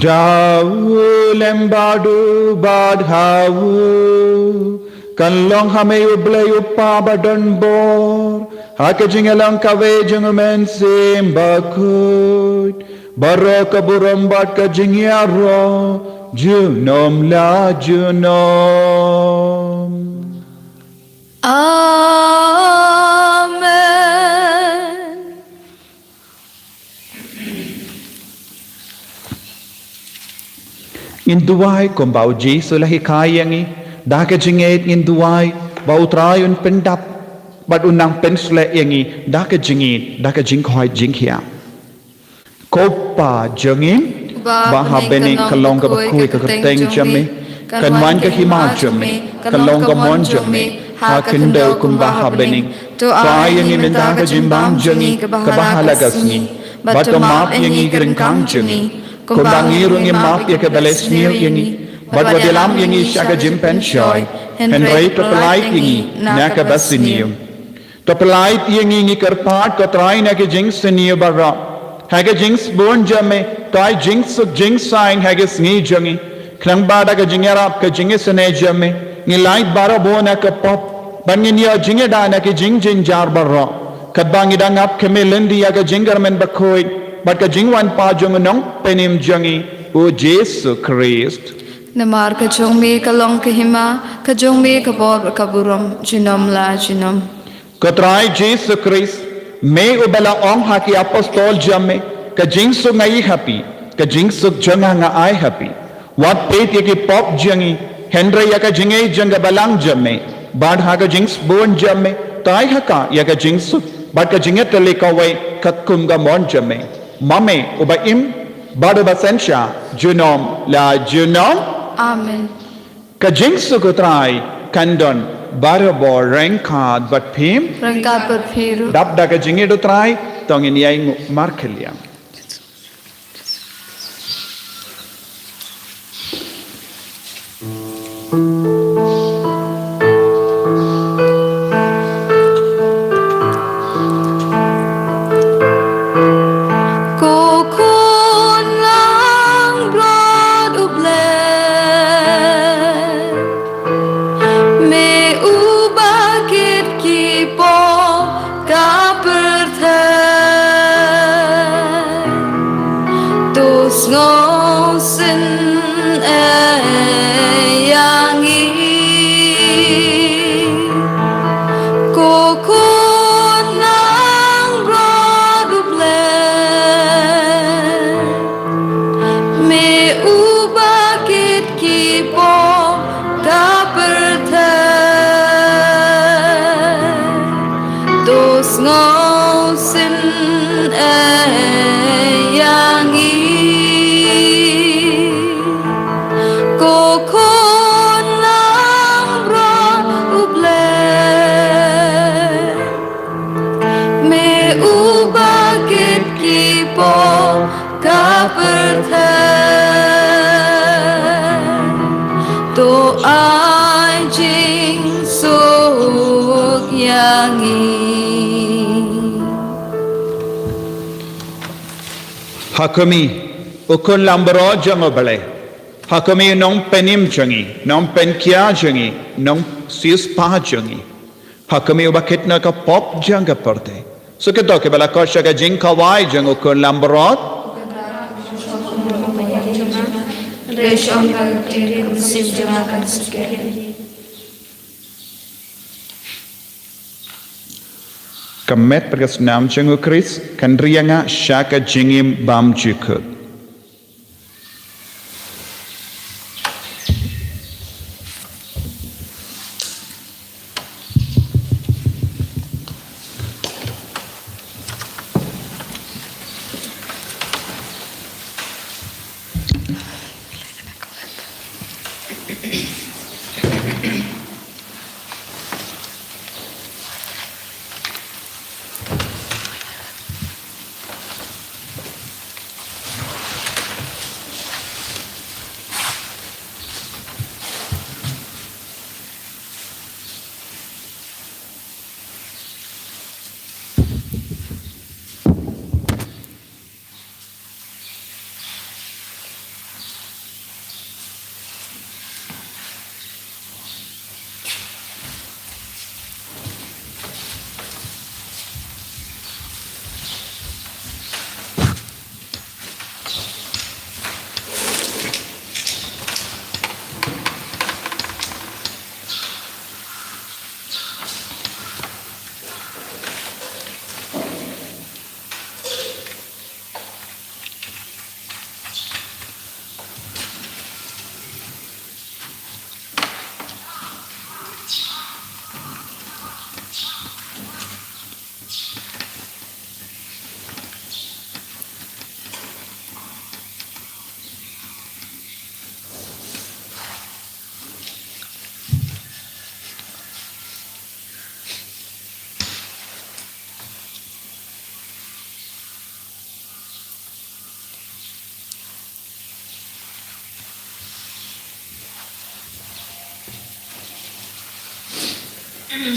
Da u lem bad u bad ha u, kan long ha me U Blei U Kpa badonbor, ha ka jingïalong kawei jong U Mynsiem Bakhuid, baroh ka burom bad ka jingïaroh junom la junom. Amen. Ngin duwai kumba u Jisu u la hikai ïa ngi. Da ka jingngeit ngin duwai ba U Trai un pyndap bad un nang pynsleh ïa ngi da ka jingngeit, da ka jingkoit jingkhiah. Ko Kpa jong ngi, Ba ha bneng kan long kaba khuid ka kyrteng jong me, kan wan ka hima jong me, kan long ka mon jong me ha ka khyndew kumba ha bneng. To ai ïa ngi mynta ka jingbam jong ngi kaba ha la ka sngi, bad to map ïa ngi ki ryngkang jong ngi, kumba ngi ruh ngi map ïa kiba leh sniew ïa ngi, bad wat ïalam ïa ngi sha ka jingpynshoi, hynrei to pyllait ïa ngi na kaba sniew. To pyllait ïa ngi, ngi kyrpad ko Trai, na ki jingsniew baroh. Ha ka jingsbun jong me, to ai jingsuk jingsaiñ ha ka sngi jong ngi. Khnang ba da ka jingïarap ka jingisynei jong me, ngin lait barabor na ka pop, bad ngin ïoh jingïada na ki jingjynjar baroh, katba ngi dang ap khmih lynti ïa ka jingkyrmen bakhuid bad ka jingwan pat jong u Nongpynim jong ngi, u Jisu Khrist. Namar ka jong me ka long ka hima, ka jong me ka bor, ka burom junom la junom. Ko Trai Jisu Khrist, me uba la ong ha ki apostol jong me, ka jingsuk nga ai ha phi, ka jingsuk jong nga nga ai ha phi. Wat peit ïa ki pop jong ngi, hynrei ïa ka jingngeit jong ka balang jong me, bad ha ka jingsbun jong me, to ai ha ka ïa ka jingsuk bad ka jingïatylli kawei katkum ka mon jong me. Ma me uba im bad uba synshar junom la junom. Amen. Ka jingsuk u Trai kan don barabor ryngkat bad phi. Ryngkat bad phi ruh. Dap da ka jingïeit u Trai, to ngin ïai nguh markhylliang. Ko khun langbrot U Blei, me uba kit ki pop ka pyrthei, to sngewsynei ïa ngi. Ko khun langbrot U Blei, me uba kit ki pop ka pyrthei, to sngewsynei ïa ngi. Ko khun langbrot U Blei, me uba kit ki pop ka pyrthei, to ai jingsuk ïa ngi. Ha khmih, u khun langbrot jong U Blei. Ha khmih, u Nongpynim jong ngi, Nongpynkhia jong ngi, Nongsiewspah jong ngi. Ha khmih, uba kit noh ka pop jong ka pyrthei. Suk ïa kito kiba la koit sha ka jingkhawai jong u khun langbrot. Ka met bad ka snam jong u Khrist kan ri ïa nga sha ka jingim bymjukut. Ko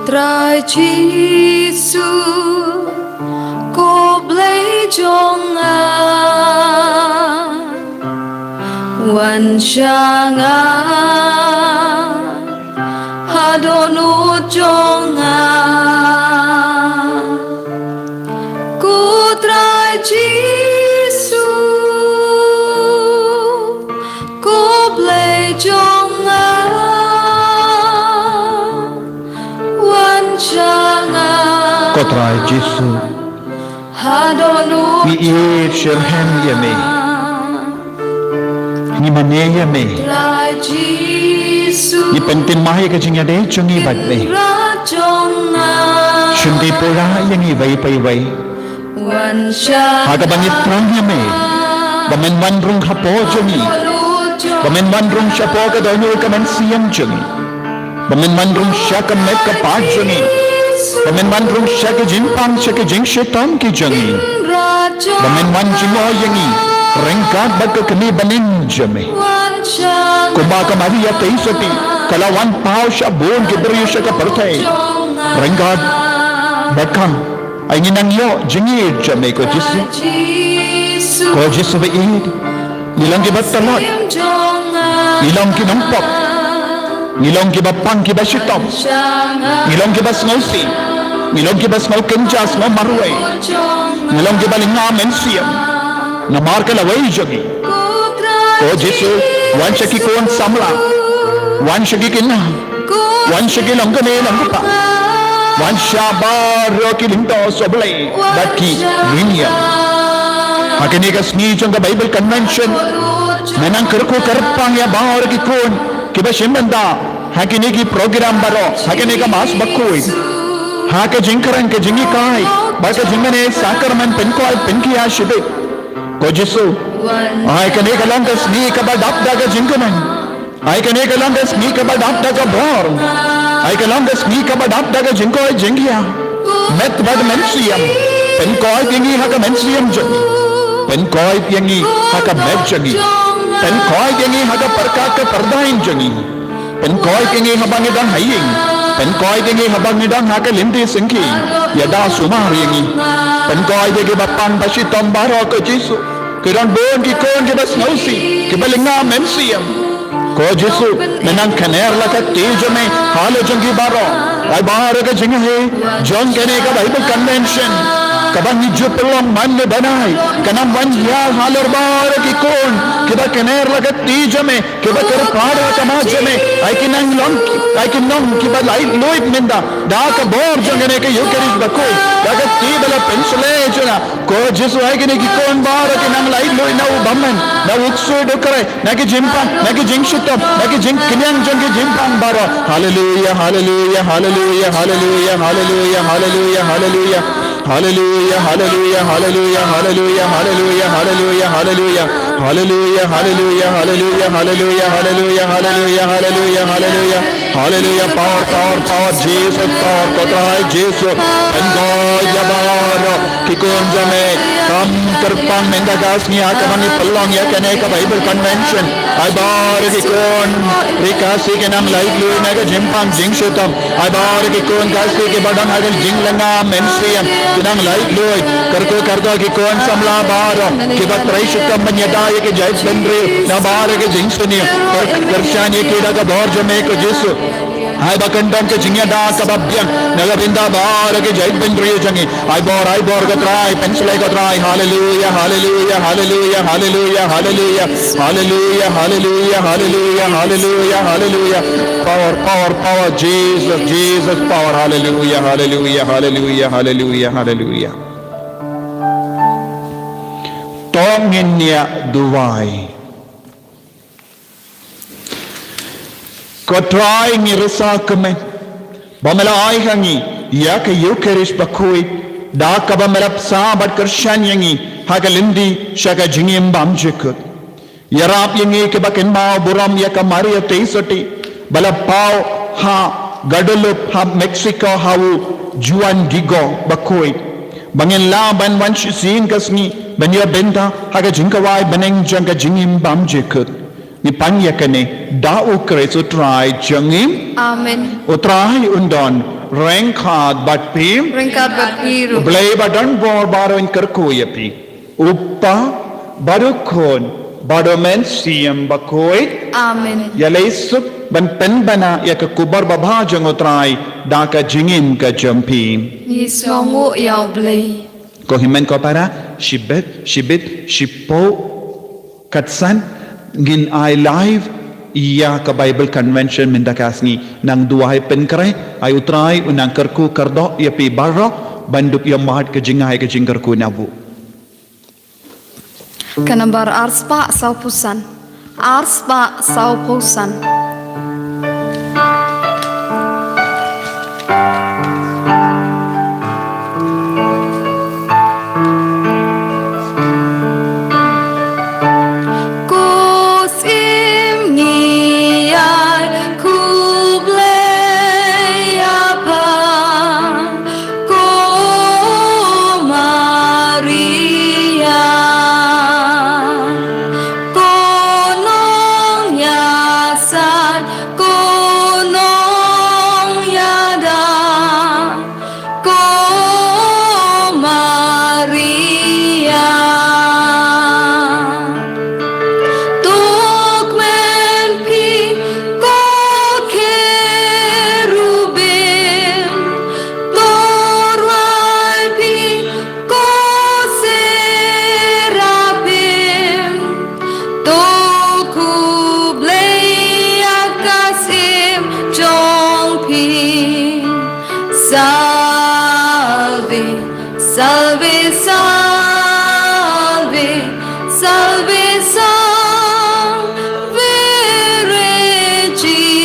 Trai Jisu, ko Blei jong nga, wan sha nga ha dohnud jong nga. Ko Trai Jisu, ko Blei jong nga, wan sha nga. Ko Trai Jisu, ha dohnud, ngi ïeit syrhem ïa me. Ngi mane ïa me. Ngi pynthymmai ïa ka jingïadei jong ngi bad me. Shim dei pura ïa ngi iwei pa iwei. Ha kaba ngi thrang ïa me ba men wan rung hapoh jong ngi, ba men wan rung shapoh ka dohnud ka mynsiem jong ngi. Ba men wan rung sha ka met ka phad jong ngi. Ba men wan rung sha ka jingpang sha ka jingshitom ki jong ngi. Ba men wan jngoh ïa ngi ryngkat bad ka kmie banim jong me. Kumba ka Maria Theisotti ka la wan paw sha bun ki briew sha ka pyrthei ryngkat bad ka Ai ngi nang ïoh jingïeit jong me ko Jisu. Ko Jisu ba ïeit. Ngi long kiba tlot. Ngi long ki nongpop. Ngi long kiba pang kiba shitom. Ngi long kiba sngewsih. Ngi long kiba sngew kynja sngew marwei. Ngi long kiba lyngngoh mynsiem. Namar ka lawei jong ngi. Ko Jisu, wan sha ki khun samla. Wan sha ki khynnah. Wan sha ki longkmie longkpa. Wan sha baroh ki lyngdoh sohblei bad ki riewniam. Ha kane ka sngi jong ka Bible Convention, me nang kyrkhu kyrpang ïa baroh ki khun kiba shim bynta ha kine ki program baroh, ha kane ka Mass bakhuid, ha ka jingkren, ka jinghikai bad ka jingmane sakramen, pynkoit pynkhia shibit. Ko Jisu, ai kane ka long ka sngi kaba dap da ka jingkmen. Ai kane ka long ka sngi kaba dap da ka bor. Ai ka long ka sngi kaba dap da ka jingkoit jingkhia. Met bad mynsiem. Pynkoit ïa ngi ha ka mynsiem jong ngi. Pynkoit ïa ngi ha ka met jong ngi. Pynkoit ïa ngi ha ka pyrkhat ka pyrdain jong ngi. Pynkoit ïa ngi haba ngi don ha ïing. Pynkoit ïa ngi haba ngi don ha ka lynti syngkien. Ïada sumar ïa ngi. Pynkoit ïa kiba pang ba shitom baroh ko Jisu. Ki don bun ki khun kiba sngewsih, kiba lyngngoh mynsiem. Ko Jisu, me nang kner la ka kti jong me halor jong ki baroh. Ai baroh ka jingïaid jong kane ka Bible Convention, kaba ngi ju pynlong man ne bnai, ka nang wan ïa halor baroh ki khun kiba kner la ka kti jong me, kiba kyrpad ïa ka met jong me. Ai ki nang long, ai ki nong kiba laitluid mynta da ka bor jong kane ka Eucharist bakhuid, da ka kti ba la pynsleh jong nga. Ko Jisu, ai kine ki khun baroh ki nang laitluid na u bymman, na u ksuid u krai, na ki jingpang, na ki jingshitom, na ki jingkñiang jong ki jingpang baroh. Haleluia, haleluia, haleluia, haleluia, haleluia, haleluia. Haleluia, haleluia, haleluia, haleluia, haleluia, haleluia, haleluia. Haleluia, haleluia, haleluia, haleluia, haleluia, haleluia, haleluia, haleluia. Haleluia, power, power, power, Jesus, power, ko Trai Jisu. Pynkoit ïa baroh ki khun jong me. Kam kyrpang mynta ka sngi ha kaba ngi pynlong ïa kane ka Bible Convention. Ai baroh ki khun ri Khasi ki nang laitluid na ka jingpang jingshitom. Ai baroh ki khun Khasi kiba don ha ka jinglyngngoh mynsiem ki nang laitluid. Kyrkhu kyrdoh ki khun samla baroh kiba trei shitom ban ïada ïa ki jaitbynriew na baroh ki jingsniew. Kyr-, kyrshan ïa ki da ka bor jong me ko Jisu. Ai ba kan don ka jingïada kaba biang na ka bynta baroh ki jaitbynriew jong ngi. Ai bor, ai bor ko Trai, pynsleh ko Trai. Haleluia, haleluia, haleluia, haleluia, haleluia. Haleluia, haleluia, haleluia, haleluia. Power, power, power, Jesus, Jesus, power. Haleluia, haleluia, haleluia, haleluia, haleluia. To ngin ïa duwai. Ko Trai, ngi risa kumne ba me la ai ha ngi ïa ka Eucharist bakhuid, da kaba me la bsa bad kyrshan ïa ngi ha ka lynti sha ka jingim bymjukut. Ïarap ïa ngi kiba kynmaw burom ïa ka Maria Theisotti ba la paw ha Guadalupe ha Mexico ha u Juan Diego bakhuid, ba ngin lah ban wan shisien ka sngi ban ïa bynta ha ka jingkawai bneng jong ka jingim bymjukut. Ngi pan ïa kane da U Khrist U Trai jong ngi. Amen. U Trai un don ryngkat bad phi. Ryngkat bad phi ruh. U Blei ba don bor baroh un kyrkhu ïa phi. U Kpa bad U Khun bad U Mynsiem Bakhuid. Amen. Ïaleh suk ban pynbna ïa ka khubor babha jong U Trai da ka jingim ka jong phi. Ngi sngewnguh ïa U Blei. Ko hynmen ko para, shibit shibit shiphew khatsan ngin ai live ïa ka Bible Convention mynta ka sngi. Nang duwai pynkhreh, ai U Trai un nang kyrkhu kyrdoh ïa phi baroh ban dup ïa mad ka jingai ka jingkyrkhu na u. Ka nambar ar spah sawphew san. Ar spah sawphew san. Ko Syiem ngi ai khublei ïa pha, ko Maria, ko nongïasaid, ko nongïada, ko Maria. To kmen phi ko Kherubim, to rwai phi ko Seraphim, to khublei ïa ka Syiem jong phi. Salve, salve, salve, salve, salve Regina.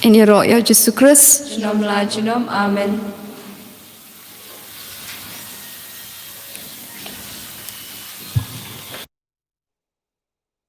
Ïaroh ïa U Jisu Khrist. Junom la junom. Amen.